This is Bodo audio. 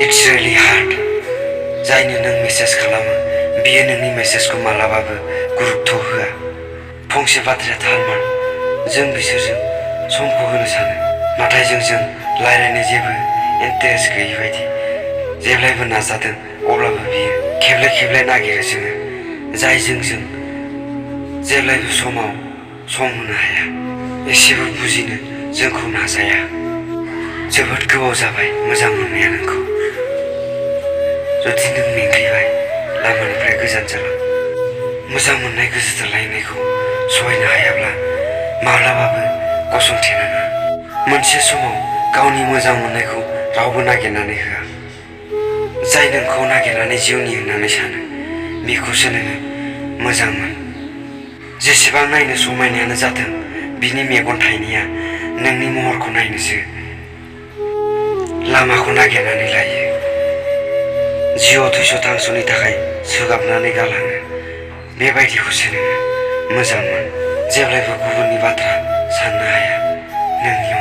It's really hard. जायनो नों मेसेज खालामो बियो नोंनि मेसेजखौ मालाबाबो गुरुत्व होआ। फंसे बाथ्राया थारमोन, जों बिसोरजों समखौ होनो सानो, नाथाय जोंजों रायज्लायनो जेबो इन्टारेस्ट गैयै बायदि। जेब्लायबो नाजादों, अब्लाबो बियो खेबले खेबले नागिरो जोङो, जायजों जों जेब्लायबो समाव सम होनो हाया, एसेबो बुजिनो जोंखौ नाजाया। जोबोद गोबाव जाबाय मोजां मोननाया नोंखौ। जुदि नों मेंग्लिबाय, लामानिफ्राय गोजान जालां। मोजां मोननाय गोसो थोलायनायखौ सहायनो हायाब्ला माब्लाबाबो गसंथेनाङा। मोनसे समाव गावनि मोजां मोननायखौ रावबो नागिरनानै होआ। जाय नोंखौ नागिरनानै जिउनि होननानै सानो, बेखौसो नोङो मोजां मोन। जेसेबां नायनो समायनायानो जाथों, बिनि मेगन थाइनैया नोंनि महरखौ नायनोसो लामाखौ नागिरनानै लायो। जिउआव थैस' थांस'नि थाखाय सोगाबनानै गालाङो। बेबायदिखौसो नोङो मोजां मोन। जेब्लायबो गुबुननि बाथ्रा साननो हाया, नोंनि